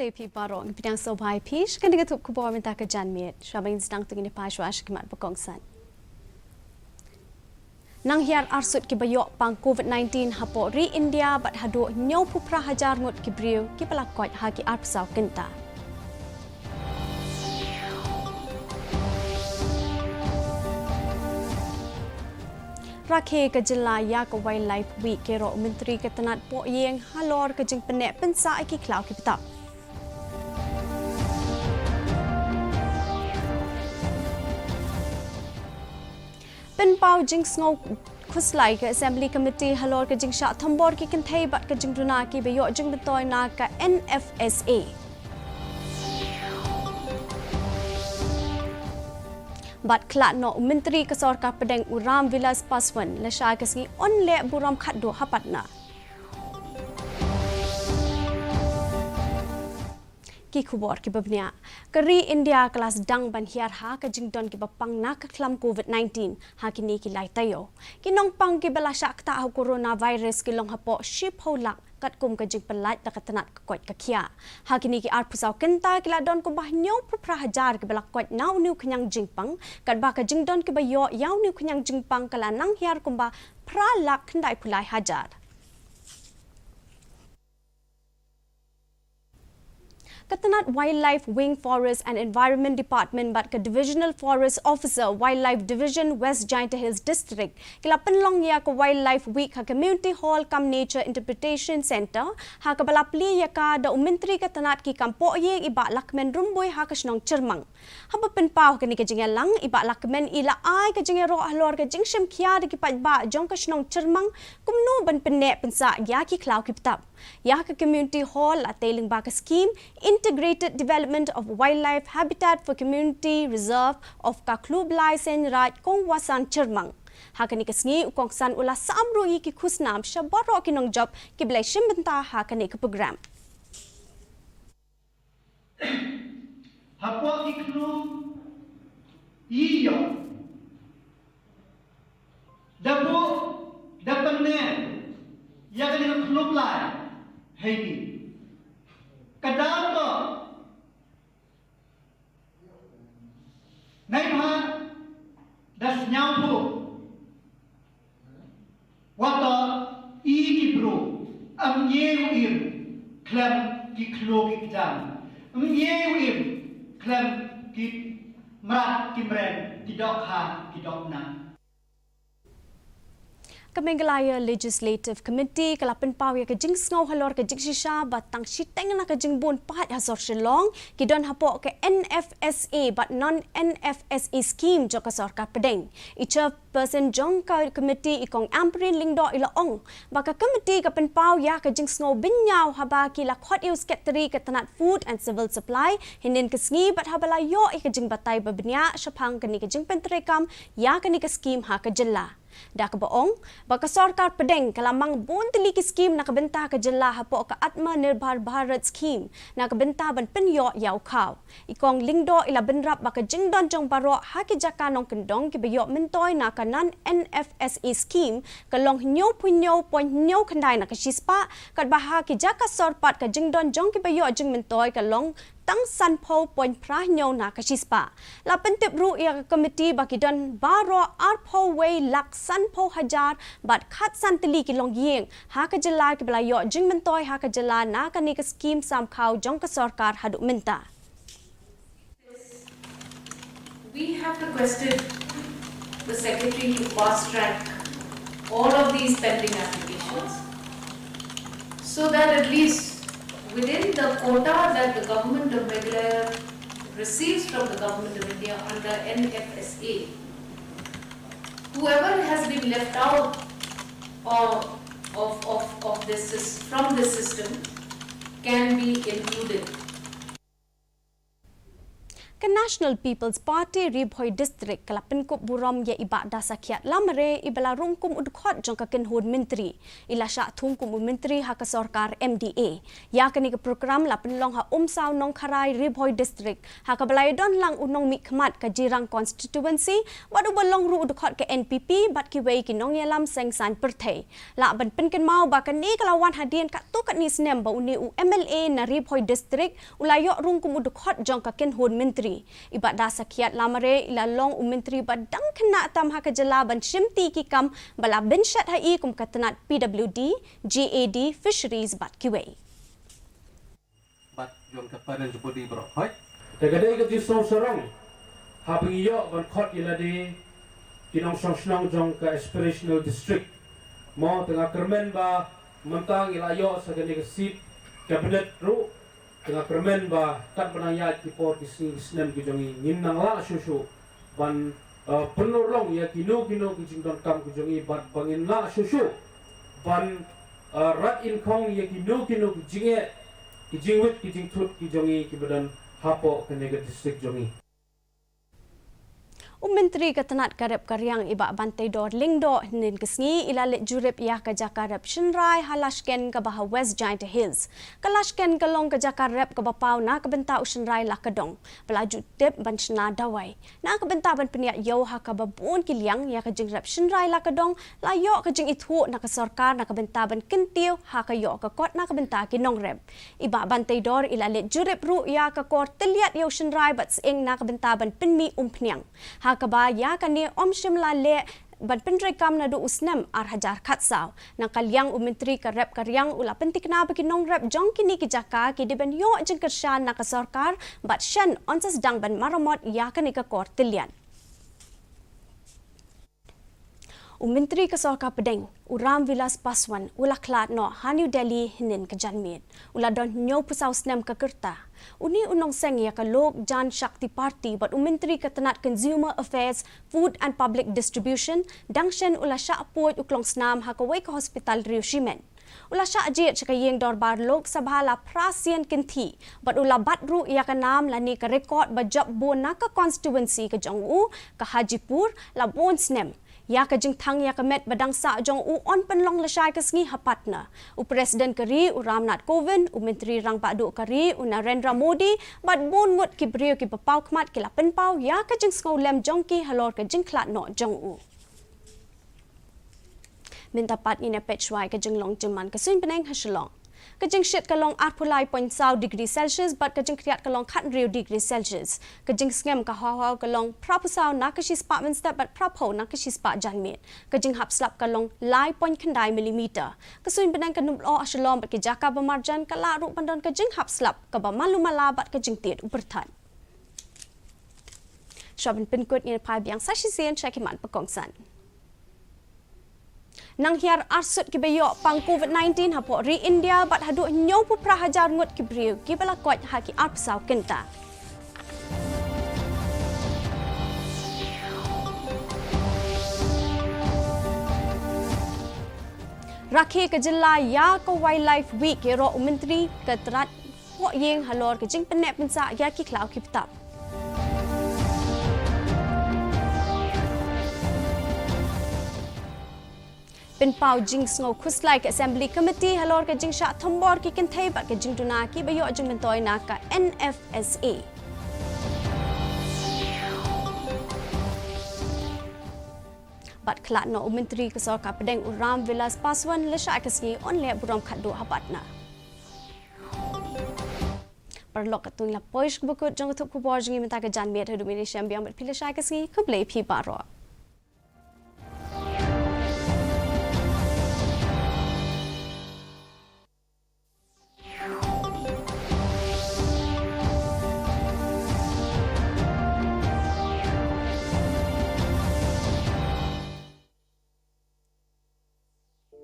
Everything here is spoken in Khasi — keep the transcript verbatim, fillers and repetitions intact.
Phi baroh, ngi pdiang sngewbha ïa phi sha kane ka thup khubor mynta ka janmiet. Shuwa ban sdang, to ngin ïa peit shuwa sha ki mat ba kongsan. Nang hiar arsut kiba ïoh pang covid nineteen hapoh ri India bad haduh hynñiewphew phra hajar ngut ki briew kiba la koit ha ki arphew saw kynta. Rakhe ka jylla ïa ka Wildlife Week, ïaroh u Myntri ka tnat poh ïing halor ka jingpynneh pynsah ïa ki khlaw ki btap. Pynpaw jingsngew khuslai ka Assembly Committee halor ka jingshah thombor ki kynthei bad ka jingduna kiba ïoh jingmyntoi na ka N F S A. Bad khlad noh u Myntri ka sorkar pdeng u Ram Vilas Paswan lashai ka sngi un leh burom khatduh ha Patna. Ki khubor kiba bniah. Ka ri India ka la sdang ban hiar ha ka jingdon kiba pang na ka khlam covid nineteen ha kine ki lai taïew. Ki nongpang kiba la shah ktah ha u coronavirus ki long hapoh shiphew lak, katkum ka jingpyllait da ka tnat ka koit ka khiah. Ha kine ki arphew saw kynta ki la don kumba hynñiewphew phra hajar kiba la koit na une u khñiang jingpang, katba ka jingdon kiba ïoh ïa une u khñiang jingpang ka la nang hiar kumba phra lak khyndaiphew lai hajar. Ka tnat Wildlife Wing, Forest and Environment Department bad ka Divisional Forest Officer, Wildlife Division, West Jaintia Hills District, ki la pynlong ïa ka Wildlife Week ha Community Hall cum Nature Interpretation Centre, ha kaba la plie ïa ka da u Myntri ka tnat ki kam poh ïing, i Bah Lahkmen Rymbui, ha ka shnong Chyrmang. Haba pynpaw kane ka jingïalang, i Bah Lahkmen i la ai ka jingïaroh halor ka jingshim khia da ki paidbah jong ka shnong Chyrmang kumno ban pynneh pynsah ïa ki khlaw ki btap. Ïa ka Community Hall la tei lyngba ka scheme Integrated Development of Wildlife Habitat for Community Reserve of ka Khlubli Seiñraij Kongwasan Chyrmang. Ha kane ka sngi u kongsan u la sam ruh ïa ki khusnam sha baroh ki nongjop kiba la shim bynta ha kane ka program. Hapoh ki khlum ïa da buh da pynneh ïa kane ka khlubli heini. Ka dang to nai bha da sñiawthuh. Wat to i ki bru, ym ïew im khlem ki khloo ki kjam, ym ïew im khlem ki mrad ki mreng, ki dohkha ki dohnak. Ka Meghalaya Legislative Committee ka la pynpaw ïa ka jingsngew halor ka jingshisha ba tang shiteng na ka jingbun paid ha sor Shillong ki don hapoh ka N F S A bad non N F S A scheme jong ka sorkar pdeng. I Chair person jong ka committee i Kong Ampareen Lyngdoh i la ong ba ka committee ka pynpaw ïa ka jingsngew bynñiaw haba ki la khot ïa u Secretary ka tnat Food and Civil Supply hynnin ka sngi bad haba la ïoh ïa ka jingbatai ba bniah shaphang kane ka jingpyntreikam ïa kane ka scheme ha ka jylla. Da kaba ong ba ka sorkar pdeng ka la mang bun tylli ki scheme na ka bynta ka jylla hapoh ka Atmanirbhar Bharat scheme na ka bynta ban pynïoh ïa u khaw. I Kong Lyngdoh i la bynrap ba ka jingdon jong baroh ha ki jaka nongkyndong kiba ïoh myntoi na ka non N F S A scheme ka long hynñiewphew hynñiew point hynñiew khyndai na ka shispah, katba ha ki jaka sor pat ka jingdon jong kiba ïoh jingmyntoi ka long tang sanphew point phra hynñiew na ka shispah. La pyntip ruh ïa ka committee ba ki don baroh arphew wei lak sanphew hajar bad khatsan tylli ki longïing ha ka jylla kiba la ïoh jingmyntoi ha ka jylla na kane ka scheme sam khaw jong ka sorkar haduh mynta. We have requested the secretary to fast track all of these pending applications so that at least within the quota that the government of Meghalaya receives from the government of India under N F S A, whoever has been left out of, of, of, of this sys-, from this system can be included. Ka National People's Party Ri Bhoi District ka la pynkup burom ïa i Bah Dasakhiat Lamare, i ba la rung kum u dkhot jong ka kynhun myntri, i la shah thung kum u myntri ha ka sorkar M D A. Ïa kane ka program la pynlong ha Umsaw Nongkharai, Ri Bhoi District, ha kaba la ïadon lang u nongmihkhmat ka Jirang Constituency, bad u ba long ruh u dkhot ka N P P, bad kiwei ki nongïalam seng saiñ pyrthei. Lah ban pynkynmaw ba kane ka la wan hadien katto katne snem ba une u M L A na Ri Bhoi District u la ïoh rung kum u dkhot jong ka kynhun myntri. I Bah Dasakhiat Lamare i la long u myntri ba dang khynnah tam ha ka jylla ban shimti ki kam ba la bynshet ha i kum ka tnat P W D, G A D, Fisheries bad kiwei. Bad jong ka parents body baroh. Hoi. Te ka dei ka jingsngew sarong haba ngi ïoh ban khot ïa lade ki nongshong shnong jong ka aspirational district. Mo, te nga kyrmen ba mynta ngi la ïoh sa kane ka seat cabinet ruh. Te nga kyrmen ba katba nang ïaid ki por, ki sngi, ki snem ki jong ngi, ngin nang lah shuh shuh ban, uh, pynurlong ïa kino kino ki jingdonkam ki jong ngi, bad ba ngin lah shuh shuh ban, uh, rat in khong ïa kino kino ki jingeh, ki jingwit, ki jingthut ki jong ngi kiba don hapoh kane ka district jong ngi. U Myntri ka tnat ka rep ka riang, i Bah Banteidor Lyngdoh, hynnin ka sngi i la leit jurip ïa ka jaka rep shynrai ha Lashken kaba ha West Jaintia Hills. Ka Lashken ka long ka jaka rep kaba paw na ka bynta u shynrai Lakadong ba la ju tip ban shna dawai. Na ka bynta ban pynïaid ïew ha kaba bun ki liang ïa ka jingrep shynrai Lakadong, la ïoh ka jingithuh na ka sorkar na ka bynta ban kyntiew ha ka ïoh ka kot na ka bynta ki nongrep. I Bah Banteidor i la leit jurip ruh ïa ka kor tylliat ïew shynrai bad sying na ka bynta ban pynmih umphniang. Ha kaba ïa kane ym shym la leh ban pyntreikam naduh u snem ar hajar khatsaw. Na ka liang u Myntri ka rep ka riang u la pynthikna ba ki nongrep jong kine ki jaka ki dei ban ïoh jingkyrshan na ka sorkar bad shen yn sa sdang ban maramot ïa kane ka kor tylliat. U Myntri ka sorkar pdeng, u Ram Vilas Paswan, u la khlad noh ha New Delhi hynnin ka janmiet. U la don hynñiewphew saw snem ka kyrta. Une u nongseng ïa ka Lok Jan Shakti Party bad u Myntri ka tnat Consumer Affairs, Food and Public Distribution, dang shen u la shah puid u klongsnam ha kawei ka hospital riew shimet. U la shah jied sha ka ïing dorbar Lok Sabha la phra sien kynthih, bad u la bat ruh ïa ka nam lane ka record ba jop bun na ka constituency ka jong u, ka Hajipur, la bun snem. Ïa ka jingthang ïa ka met ba dang sah jong u yn pynlong lashai ka sngi ha Patna. U President ka ri, u Ram Nath Kovind, u Myntri Rangbah Duh ka ri, u Narendra Modi, bad bun ngut ki briew kiba paw khmat ki la pynpaw ïa ka jingsngewlem jong ki halor ka jingkhlad noh jong u. Mynta pat ngin ïa peit shuwa ïa ka jinglong jingman ka suiñ bneng ha Shillong. Ka jingshit ka long arphew lai point saw degree Celsius bad ka jingkhriat ka long khathynriew degree Celsius. Ka jingsngem ka haw haw ka long phraphew saw na ka shispah mynstep bad phraphew na ka shispah janmiet. Ka jinghap slap ka long lai point khyndai millimeter. Ka suiñ bneng ka num lyoh ha Shillong bad ki jaka ba marjan ka lah ruh ban don ka jinghap slap kaba malu mala bad ka jingtied u pyrthat. Shuwa ban pynkut ngin phai biang sa shisien sha ki mat ba kongsan. Nang hiar arsut kiba ïoh pang covid nineteen hapoh ri India bad haduh hynñiewphew phra hajar ngut ki briew kiba la koit ha ki arphew saw kynta. Rakhe ka jylla ïa ka Wildlife Week, ïaroh u Myntri ka tnat Hok Ïing halor ka jingpynneh pynsah ïa ki khlaw ki btap. Pynpaw jingsngew khuslai ka Assembly Committee halor ka jingshah thombor ki kynthei bad ka jingduna kiba ïoh jingmyntoi na ka N F S A. Bad khlad noh u Myntri ka sorkar pdeng u Ram Vilas Paswan, lashai ka sngi yn leh burom khatduh ha Patna. Paralok, katto ngi la poi sha kaba kut jong ka thup khubor jong ngi mynta ka janmiet, haduh mynne shem biang bad phi lashai ka sngi, khublei phi baroh.